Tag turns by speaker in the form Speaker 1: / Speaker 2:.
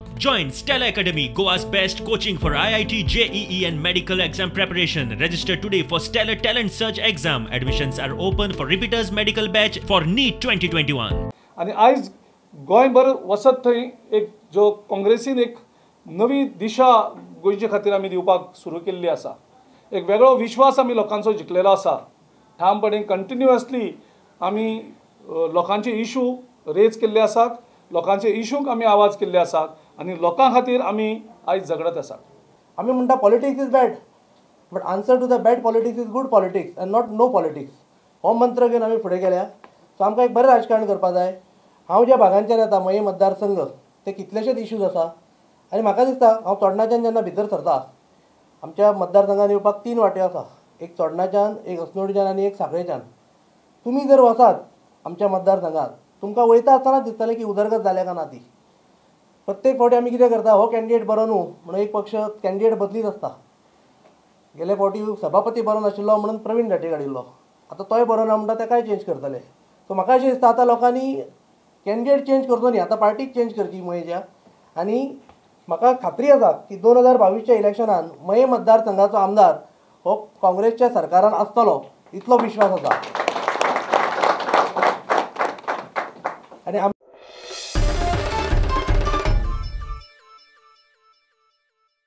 Speaker 1: Join Stella Academy, Goa's best coaching for IIT, JEE and medical exam preparation. Register today for Stellar Talent Search exam. Admissions are open for repeaters medical batch for NEET 2021.
Speaker 2: आनी आयज गोंयभर वचत थंय एक जो काँग्रेसीन एक नवी दिशा गोंयचे खातीर आमी दिवपाक सुरू केल्ली आसा, एक वेगळो विश्वास आमी लोकांचो जिखलेलो आसा. ठामपणे कंटिन्युअसली आमी लोकांचे इशू रेज केल्ले आसात, लोकांचे इशूंक आमी आवाज केल्ले आसात आनी लोकां खातीर आमी आयज झगडत आसात.
Speaker 3: आमी म्हणटा politics is bad, but answer to the bad politics is good politics and not no politics. हो मंत्र घेवन आमी फुडें गेल्या. सो आमकां एक बरें राजकारण करपाक जाय. हांव ज्या भागांच्यान येता, मये मतदारसंघ, ते कितलेशेच इश्यूज आसा आनी म्हाका दिसता हांव चोडणाच्यान जेन्ना भितर सरता, आमच्या मतदारसंघान येवपाक 3 वाट्यो आसा, एक चोडणाच्यान, एक अस्नोडच्यान आनी एक साखळेच्यान. तुमी जर वचात आमच्या मतदारसंघात, तुमकां वयता आसतनाच दिसतलें की उदरगत जाल्या काय ना ती. प्रत्येक फावटी आमी कितें करता, हो कॅन्डिडेट बरो न्हू म्हणून एक पक्ष कॅन्डिडेट बदलीत आसता. गेले फावटी सभापती बरो नाशिल्लो म्हणून प्रवीण घाटे काडिल्लो, आतां तोय बरो ना म्हणटा तेकाय चेंज करतले. सो म्हाका अशें दिसता आतां लोकांनी कॅन्डिडेट चेंज करचो न्ही, आतां पार्टीक चेंज करची मयेच्या. आनी म्हाका खात्री आसा की 2022च्या इलेक्शनान मये मतदारसंघाचो आमदार हो काँग्रेसच्या सरकारान आसतलो, इतलो विश्वास आसा.